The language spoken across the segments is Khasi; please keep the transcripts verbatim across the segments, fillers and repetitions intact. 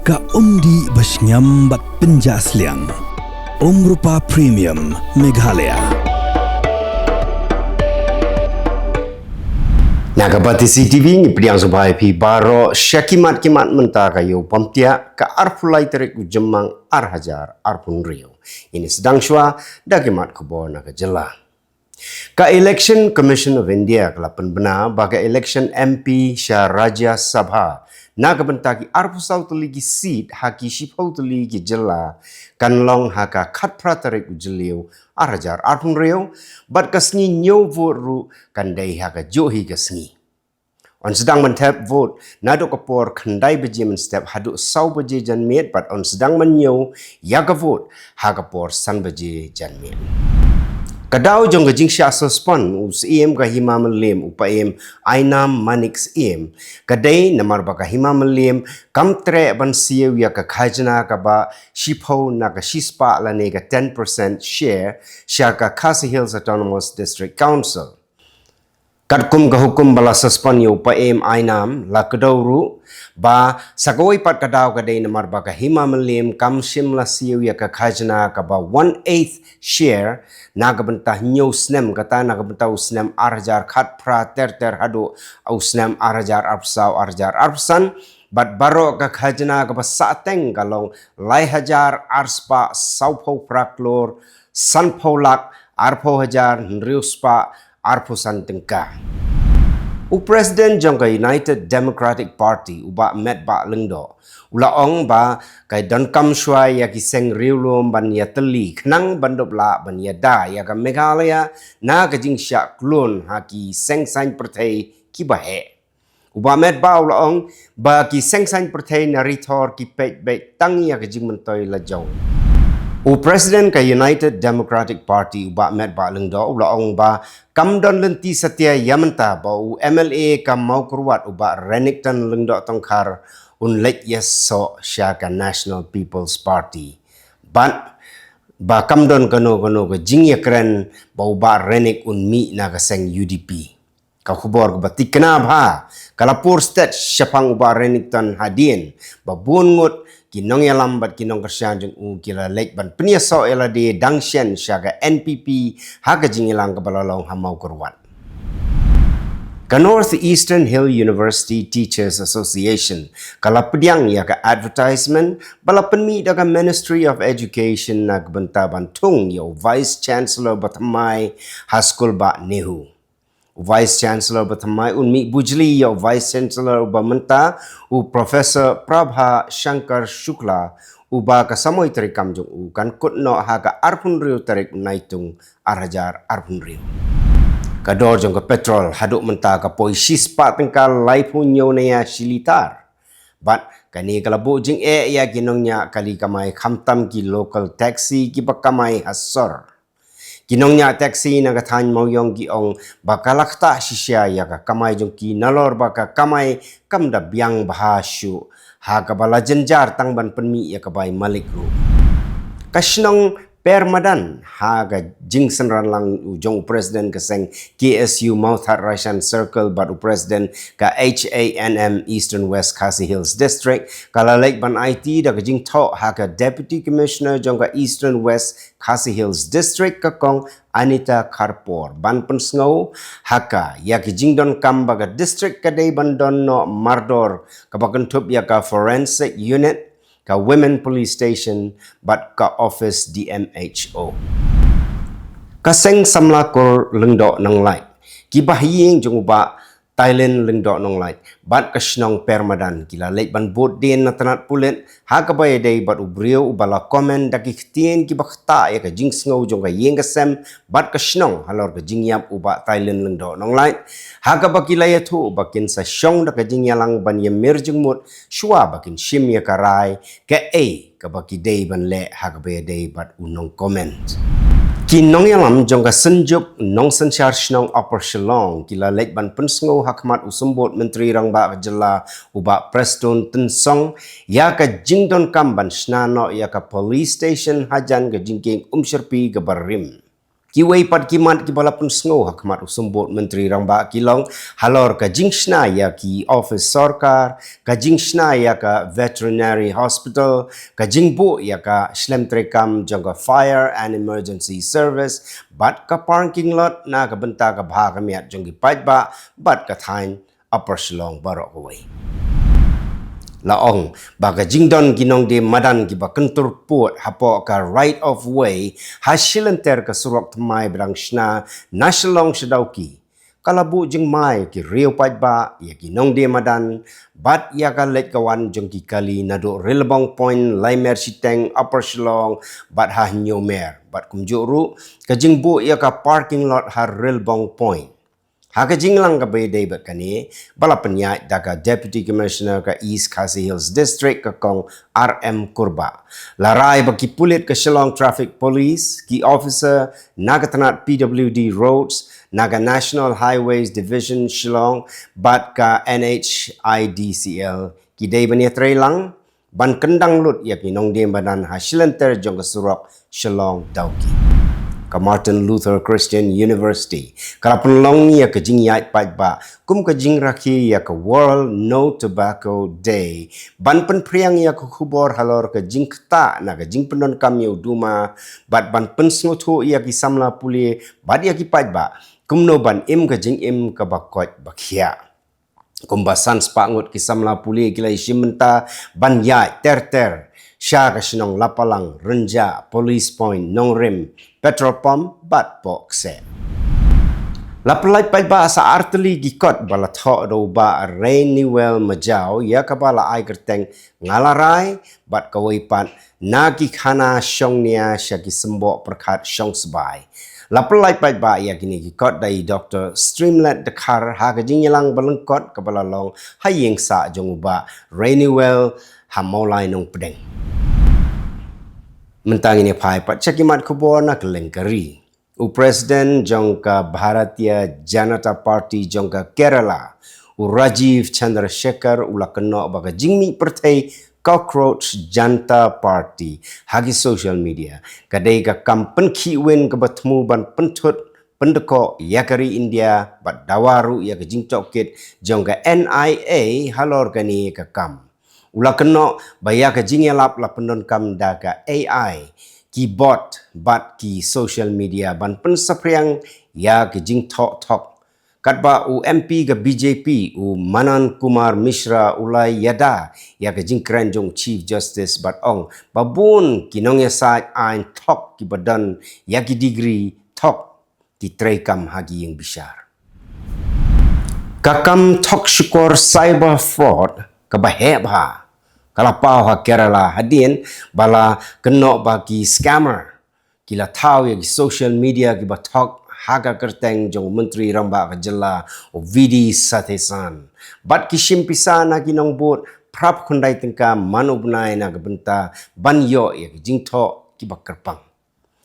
Ka umdih ba shngiam bad pynjah sliang. Umrupa Premium Meghalaya. Na ka Batesi T V ngi pdiang sngewbha ïa phi baroh sha ki mat ki mat mynta ka Ïewpamtiah ka arphew lai tarik u Jymmang ar hajar arphew hynriew. Ngin ïa sdang shuwa da ki mat khubor na ka jylla. Ka Election Commission of India ka la pynbna ba ka election M P sha Rajya Sabha na ka bynta ki arphew saw tylli ki seat ha ki shiphew tylli ki jylla kan long ha ka khatphra tarik u Jylliew ar hajar arphew hynriew, bad ka sngi ñiew vote ruh kan dei ha ka juh hi ka sngi. Yn sdang ban thep vote naduh ka por khyndai baje mynstep haduh saw baje janmiet, bad yn sdang ban ñiew ïa ka vote ha ka por san baje janmiet. Ka daw jong ka jingshah suspend u Syiem ka Hima Mylliem, u Paiem Ainam Manik Syiem, ka dei namar ba ka Hima Mylliem kam treh ban siew ïa ka khajna kaba shiphew na ka shispah lane ka ten percent share sha ka Khasi Hills Autonomous District Council. Katkum ka hukum ba la suspend ïa u Paiem Ainam, la kdew ruh ba sa kawei pat ka daw ka dei namar ba ka Hima Mylliem kam shym la siew ïa ka khajna kaba one eighth share na ka bynta hynñiew snem, kata na ka bynta u snem ar hajar khatphra ter ter haduh u snem ar hajar arphew saw ar hajar arphew san, bad baroh ka khajna kaba sahteng ka long lai hajar arspah sawphew phra klur sanphew lak arphew hajar hynriew spah arphew san tyngka. U President jong ka United Democratic Party, u Bah Metbah Lyngdoh, u la ong ba ka donkam shuwa ïa ki seng riewlum ban ïatylli khnang ban dup lah ban ïada ïa ka Meghalaya na ka jingshah khlun ha ki seng saiñ pyrthei kiba heh. U Bah Metbah u la ong ba ki seng saiñ pyrthei na ri thor ki peit beit tang ïa ka jingmyntoi la jong. U President ka United Democratic Party, u Bah Metbah Lyngdoh, u la ong ba kam don lynti satia ïa mynta ba u M L A ka Mawkyrwat, u Bah Renikton Lyngdoh Tongkhar, un leit ïasoh sha ka National People's Party, bad ba kam don kano kano ka jingïakren ba u Bah Renik un mih na ka seng U D P. Ka khubor kaba tikna bha ka la pur stet shaphang u Bah Renikton hadien ba bun ngut ki nongïalam bad ki nongkyrshan jong u ki la leit ban pynïasoh ïa lade dang shen sha ka N P P ha ka jingïalang kaba la long ha Mawkyrwat. Ka North Eastern Hill University Teachers Association ka la pdiang ïa ka advertisement ba la pynmih da ka Ministry of Education na ka bynta ban thung ïa u Vice Chancellor ba thymmai ha skul bah NEHU. U Vice Chancellor ba thymmai un mih bujli ïa u Vice Chancellor uba mynta, u Professor Prabha Shankar Shukla, uba ka samoi treikam jong u kan kut noh ha ka arphew hynriew tarik Naitung ar hajar arphew hynriew. Ka dor jong ka petrol haduh mynta ka poi shispah tyngka laiphew hynñiew naïa shi litar. Bad kane ka la buh jingeh ïa ki nongñiah kali kamai, khamtam ki local taxi kiba kamai ha sor. Ki nongñiah taxi na ka thaiñ Mawiong ki ong ba ka la ktah shisha ïa ka kamai jong ki nalor ba ka kamai kam da biang bha shuh, ha kaba la jynjar tang ban pynmih ïa ka bai malik ruh. Ka shnong Permadan, ha ka jingsynran lang u jong u President ka seng K S U Mawthadraishan Circle bad u President ka H A N M Eastern West Khasi Hills District, ka la leit ban aiti da ka jingthoh ha ka Deputy Commissioner jong ka Eastern West Khasi Hills District, ka Kong Anita Kharpor, ban pynsngew ha ka ïa ki jingdonkam ba ka district ka dei ban don noh mardor kaba kynthup ïa ka Forensic Unit, ka Women Police Station bad ka Office D M H O. Ka seng samla kur Lyngdoh Nonglait, kiba ha ïing jong u Bah Tylin Lyngdoh Nonglait bad ka shnong Permadan ki la leit ban bud dien na tnat pulit ha kaba ïadei bad u briew uba la comment da ki ktien kiba ktah ïa ka jingsngew jong ka ïing ka sem bad ka shnong halor ka jingïap u Bah Tylin Lyngdoh Nonglait, ha kaba ki la ïathuh ba kin sa shong da ka jingïalang ban ïamir jingmut shuwa ba kin shim ïa ka rai kaei kaba ki dei ban leh ha kaba ïadei bad u nongcomment. Ki nongïalam jong ka Synjuk Nongsynshar Shnong Upper Shillong ki la leit ban pynsngew ha khmat u Symbud Myntri Rangbah ka jylla u Bah Prestone Tynsong ïa ka jingdonkam ban shna noh ïa ka police station hajan ka jingkieng Umshyrpi kaba rim. Kiwei pat ki mat kiba la pynsngew ha khmat u Symbud Myntri Rangbah ki long halor ka jingshna ïa ki office sorkar, ka jingshna ïa ka veterinary hospital, ka jingbuh ïa ka shlem treikam jong ka fire and emergency service, bad ka parking lot na ka bynta ka bha ka miat jong ki paidbah bad ka thaiñ Upper Shillong baroh kawei. La ong ba ka jingdon ki nongdie madan kiba kyntur pud hapoh ka right of way ha shilynter ka surok thymmai ba dang shna na Shillong sha Dawki ka la buh jingma ïa ki riew paidbah, ïa ki nongdie madan bad ïa ka leit ka wan jong ki kali naduh Rilbong Point, Laimer Shiteng, Upper Shillong bad ha Hynñiewmer, bad kumjuh ruh ka jingbuh ïa ka parking lot ha Rilbong Point. Ha ka jingïalang kaba ïadei bad kane, ba la pynïaid da ka Deputy Commissioner ka East Khasi Hills District, ka Kong R M Kurbah, la rai ba ki pulit ka Shillong Traffic Police, ki officer na ka tnat P W D Roads, na ka National Highways Division Shillong bad ka N H I D C L, ki dei ban ïatreilang ban kyndang lut ïa ki nongdie madan ha shilynter jong ka surok Shillong Dawki. Ka Martin Luther Christian University ka la pynlong ïa ka jingïaid paidbah kum ka jingrakhe ïa ka World No Tobacco Day, ban pynphriang ïa ka khubor halor ka jingktah na ka jingpyndonkam ïa u duma, bad ban pynsngewthuh ïa ki samla pule bad ïa ki paidbah kumno ban im ka jingim kaba koit ba khiah. Kumba san spah ngut ki samla pule ki la ïashim bynta ban ïaid ter ter sha ka shnong Lapalang, Rynjah, Police Point, Nongrim, Petrol Pump bad Pohkseh. La pyllait paidbah sa artylli ki kot ba la thoh da u Bah Rainewell Majaw, ïa kaba la ai kyrteng Nga La Rai, bad kawei pat Na Ki Khana Shong Nia Sha Ki Symboh Pyrkhat Shong Sbai. La pyllait paidbah ïa kine ki kot da i Doctor Streamlet Dkhar ha ka jingïalang ba lyngkot kaba la long ha ïing sah jong u Bah Rainewell ha Mawlai Nongpdeng. Mynta ngin ïa phai pat sha ki mat khubor na kylleng ka ri. U President jong ka Bharatiya Janata Party jong ka Kerala, u Rajeev Chandrasekhar, u la kynnoh ba ka jingmih pyrthei Cockroach Janta Party ha ki social media ka dei ka kam pynkhih win kaba thmu ban pynthut pyndkoh ïa ka ri India bad dawa ruh ïa ka jingtohkit jong ka N I A halor kane ka kam. U la kynnoh ba ïa ka jingïalap la pyndonkam da ka A I, ki bot bad ki social media ban pynsaphriang ïa ka jingthoh thok. Katba u M P ka B J P, u Manan Kumar Mishra, u la ïada ïa ka jingkren jong u Chief Justice bad ong ba bun ki nongïasaid aiñ thok kiba don ïa ki degree thok ki treikam ha ki ïing bishar. Ka kam thok shukor cyber fraud kaba heh bha ka la paw ha Kerala hadien ba la kynnoh ba ki scammer ki la thaw ïa ki social media kiba thok ha ka kyrteng jong u Myntri Rangbah ka jylla, u V D Satheesan, bad ki shim pisa na ki nongbud phra phew khyndai tyngka man u bnai na ka bynta ban ïoh ïa ki jingthoh kiba kyrpang.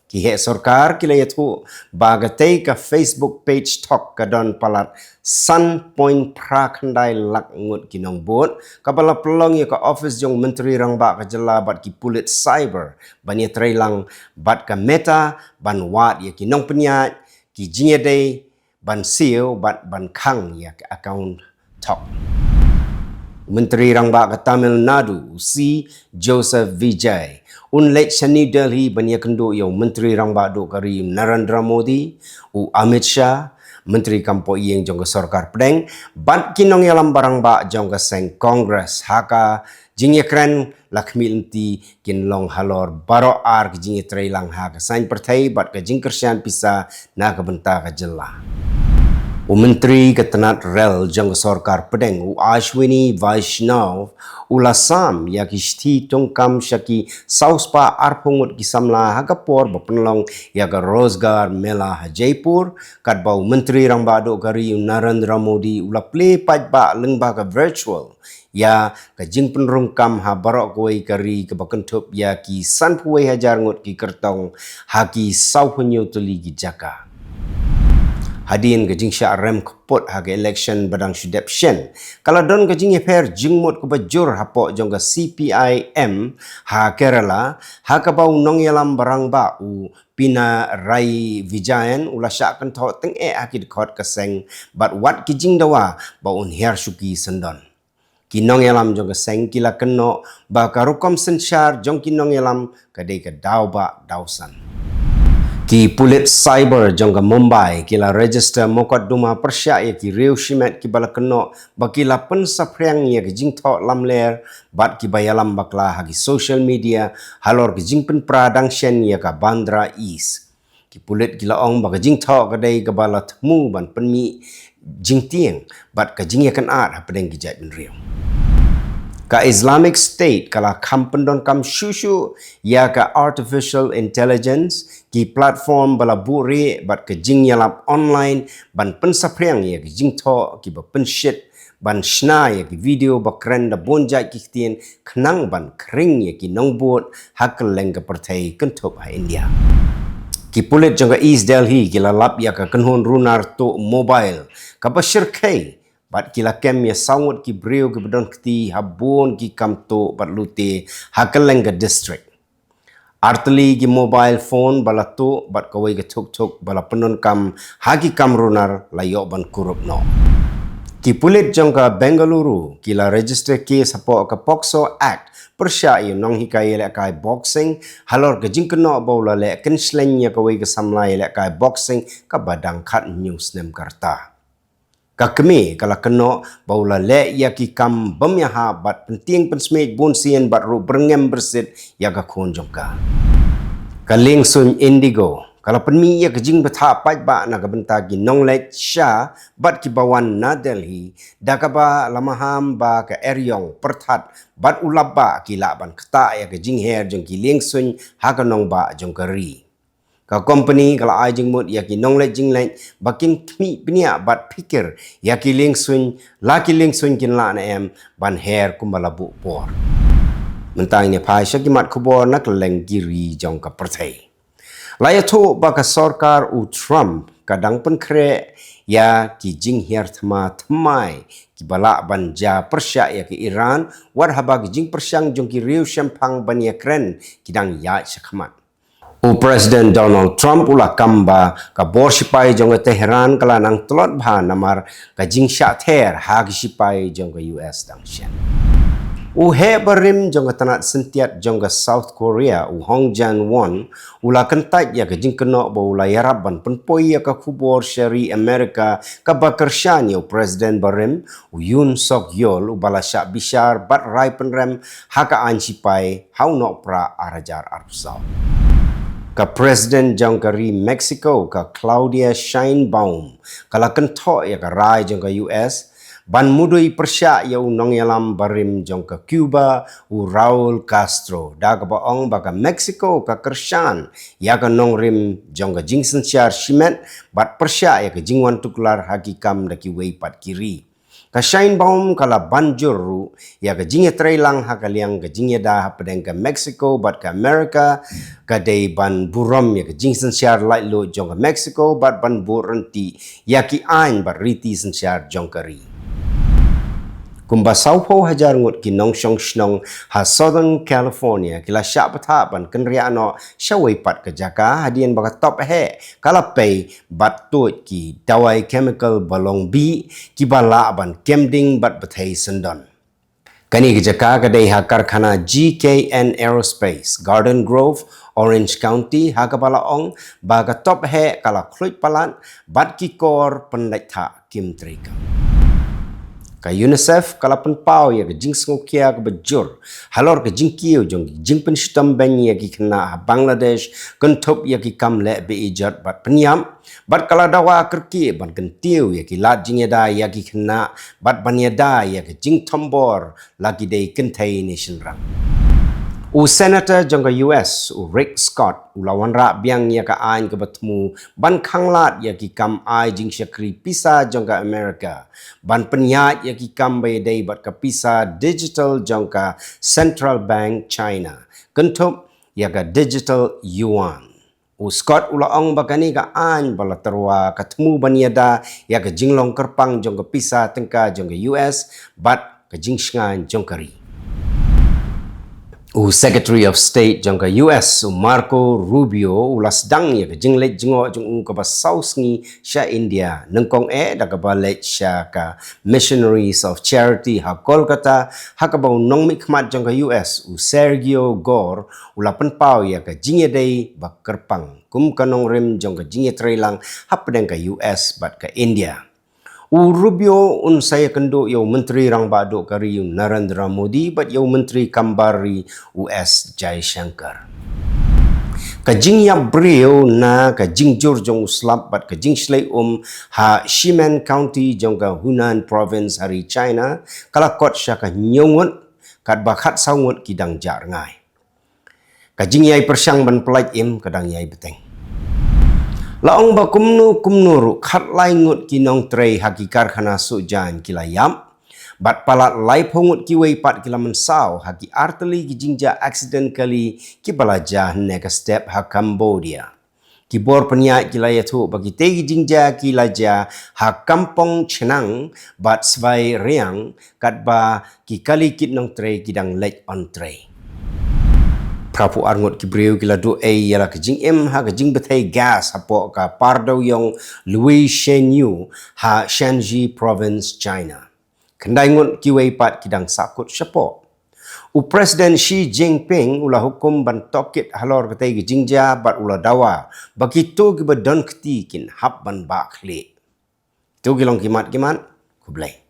Ki heh sorkar ki la ïathuh ba katei ka Facebook page thok ka don palat san point phra khyndai lak ngut ki nongbud, kaba la pynlong ïa ka office jong u Myntri Rangbah ka jylla bad ki pulit cyber ban ïatreilang bad ka Meta ban wad ïa ki nongpynïaid ki jingïadei ban siew bad ban khang ïa ka account thok. U Myntri Rangbah ka Tamil Nadu, u C Joseph Vijay, un leit sha New Delhi ban ïakynduh ïa u Myntri Rangbah duh ka ri, u Narendra Modi, u Amit Shah, Myntri kam poh ïing jong ka sorkar pdeng, bad ki nongïalam ba rangbah jong ka seng Congress ha ka jingïakren la khmih lynti kin long halor baroh ar ka jingïatreilang ha ka saiñ pyrthei bad ka jingkyrshan pisa na ka bynta ka jylla. U Myntri ka tnat rel jong ka sorkar pdeng, u Ashwini Vaishnaw, u la sam ïa ki shithi tongkam sha ki saw spah arphew ngut ki samla ha ka por ba pynlong ïa ka Rozgar Mela ha Jaipur, katba u Myntri Rangbah duh ka ri, u Narendra Modi, u la plie paidbah lyngba ka virtual ïa ka jingpynrung kam ha baroh kawei ka ri kaba kynthup ïa ki sanphew wei hajar ngut ki kyrtong ha ki saw hynñiew tylli ki jaka. Hadien ka jingshah rem kput ha ka election ba dang shu dep shen, ka la don ka jingïapher jingmut kaba jur hapoh jong ka C P I M ha Kerala, ha kaba u nongïalam ba rangbah u Pinarayi Vijayan u la shah kynthoh tyngeh ha ki dkhot ka seng bad wad ki jingdawa ba un hiar shuki syndon. Ki nongïalam jong ka seng ki la kynnoh ba ka rukom synshar jong ki nongïalam ka dei ka daw ba daw san. Ki pulit cyber jong ka Mumbai ki la register mukotduma pyrshah ïa ki riew shimet kiba la kynnoh ba ki la pynsaphriang ïa ka jingthoh lamler bad kiba ïalam bakla ha ki social media halor ka jingpynpra dang shen ïa ka Bandra East. Ki pulit ki la ong ba ka jingthoh ka dei kaba la thmu ban pynmih jingtieng bad ka jingïakynad hapdeng ki jaitbynriew. Ka Islamic State ka la kham pyndonkam shuh shuh ïa ka artificial intelligence, ki platform ba la buhrieh bad ka jingïalap online ban pynsaphriang ïa ka jingthoh kiba pynshit ban shna ïa ki video ba kren da bun jait ki ktien khnang ban khring ïa ki nongbud ha kylleng ka pyrthei kynthup ha India. Ki pulit jong ka East Delhi ki la lap ïa ka kynhun runar tuh mobile kaba shyrkhei bad ki la kem ïa saw ngut ki briew kiba don kti ha bun ki kam tuh bad lute ha kylleng ka district. Artylli ki mobile phone ba la tuh bad kawei ka thuk thuk ba la pyndonkam ha ki kam runar la ïoh ban kurup noh. Ki pulit jong ka Bengaluru ki la register case hapoh ka POCSO Act pyrshah ïa u nonghikai ïalehkai boxing halor ka jingkynnoh ba u la leh kynshleng ïa kawei ka samla ïalehkai boxing kaba dang khathynñiew snem ka rta. Ka kmie ka la kynnoh ba u la leh ïa ki kam bym ïahap bad pyntieng pynsmiej bunsien bad ruh byrngem byrsit ïa ka khun jong ka. Ka liengsuiñ Indigo ka la pynmih ïa ka jingbthah paidbah na ka bynta ki nongleit sha bad kiba wan na Delhi da kaba la maham ba ka eriong pyrthat bad u lapbah ki lah ban ktah ïa ka jingher jong ki liengsuiñ ha ka nongbah jong ka ri. Ka kompani ka la ai jingmut ïa ki nongleit jingleit ba kin khmih bniah bad phikir ïa ki liengsuiñ, la ki liengsuiñ kin lah ne em ban her kumba la buh por. Mynta ngin ïa phai sha ki mat khubor na kylleng ki ri jong ka pyrthei. La ïathuh ba ka sorkar u Trump ka dang pynkhreh ïa ki jinghiar thma thymmai kiba lah ban jia pyrshah ïa ka Iran wat haba ki jingpyrshang jong ki riew shemphang ban ïakren ki dang ïaid shakhmat. U President Donald Trump u la kam ba ka bor shipai jong ka Tehran ka la nang tlot bha namar ka jingshah ther ha ki shipai jong ka U S dang shen. U heh barim jong ka tnat syntiat jong ka South Korea u Hong Jan Won u la kyntait ïa ka jingkynnoh ba u la ïarap ban pynpoi ïa ka khubor sha ri Amerika kaba kyrshan ïa u President barim u Yoon Suk Yeol uba la shah bishar bad rai pynrem ha ka aiñ shipai ha u Nohprah ar hajar arphew saw. Ka President jong ka ri Mexico ka Claudia Sheinbaum ka la kynthoh ïa ka rai jong ka U S ban mudui pyrshah ïa u nongïalam barim jong ka Cuba u Raul Castro da kaba ong ba ka Mexico ka kyrshan ïa ka nongrim jong ka jingsynshar shimet bad pyrshah ïa ka jingwan tuklar ha ki kam da kiwei pat ki ri. Ka Sheinbaum ka la ban jur ruh ïa ka jingïatreilang ha ka liang ka jingïada hapdeng ka Mexico bad ka Amerika, ka dei ban burom ïa ka jingsynshar laitluid jong ka Mexico bad ban buh ryntih ïa ki aiñ bad riti synshar jong ka ri. Kumba sawphew hajar ngut ki nongshong shnong ha Southern California ki la shah bthah ban kynriah noh shawei pat ka jaka hadien ba ka top heh ka la pei bad tuid ki dawai chemical ba long bih kiba lah ban kem ding bad bthei syndon. Kane ka jaka ka dei ha karkhana G K N Aerospace, Garden Grove, Orange County, ha kaba la ong ba ka top heh ka la khluit palat bad ki kor pynlait thah kim treikam. Ka UNICEF ka la pynpaw ïa ka jingsngewkhia kaba jur halor ka jingkiew jong ka jingpynshitom beiñ ïa ki khynnah ha Bangladesh kynthup ïa ki kam leh beh-ijot bad pynïap bad ka la dawa kyrkieh ban kyntiew ïa ki lad jingïada ïa ki khynnah bad ban ïada ïa ka jingthombor la ki dei kynthei ne shynrang. U Senator jong ka U S u Rick Scott u la wanrah biang ïa ka aiñ kaba thmu ban khanglad ïa ki kam ai jingshakri pisa jong ka Amerika ban pynïaid ïa ki kam ba ïadei bad ka pisa digital jong ka Central Bank China kynthup ïa ka digital yuan. U Scott u la ong ba kane ka aiñ ba la tyrwa ka thmu ban ïada ïa ka jinglong kyrpang jong ka pisa tyngka jong ka U S bad ka jingshngaiñ jong ka ri. U Secretary of State jong ka U S, u Marco Rubio, u la sdang ïa ka jingleit jngoh jong u kaba saw sngi sha India, nyngkong eh da kaba leit sha ka Missionaries of Charity ha Kolkata, ha kaba u nongmihkhmat jong ka U S, u Sergio Gore, u la pynpaw ïa ka jingïadei ba kyrpang kum ka nongrim jong ka jingïatreilang hapdeng ka U S bad ka India. U Rubio un sa ïakynduh ïa u Myntri Rangbah Duh ka ri, u Narendra Modi, bad ïa u Myntri Kambar ri, u S Jaishankar. Ka jingïap briew na ka jingjur jong u slap bad ka jingshlei um ha Shimen County jong ka Hunan Province ha ri China ka la kot sha ka hynñiew ngut, katba khatsaw ngut ki dang jah rngai. Ka jingïai pyrshang ban pyllait im ka dang ïai bteng. La ong ba kumno kumno ruh khatlai ngut ki nongtrei ha ki karkhana suh jaiñ ki la ïap, bad palat laiphew ngut kiwei pat ki la mynsaw ha ki artylli ki jingjia accident kali kiba la jia hynne ka step ha Cambodia. Ki bor pynïaid ki la ïathuh ba kitei ki jingjia ki la jia ha Kampong Chnang bad Svay Riang, katba ki kali kit nongtrei ki dang leit on trei. Phra phew ar ngut ki briew ki la duh ei ïa la ka jingim ha ka jingbthei gas hapoh ka Pardewïong Luishengyu ha Shanxi Province, China. Khyndai ngut kiwei pat ki dang sahkut shapoh. U President Xi Jinping u la hukum ban tohkit halor katei ka jingjia bad u la dawa ba kito kiba don kti kin hap ban bah khlieh. To ki long ki mat ki mat, khublei.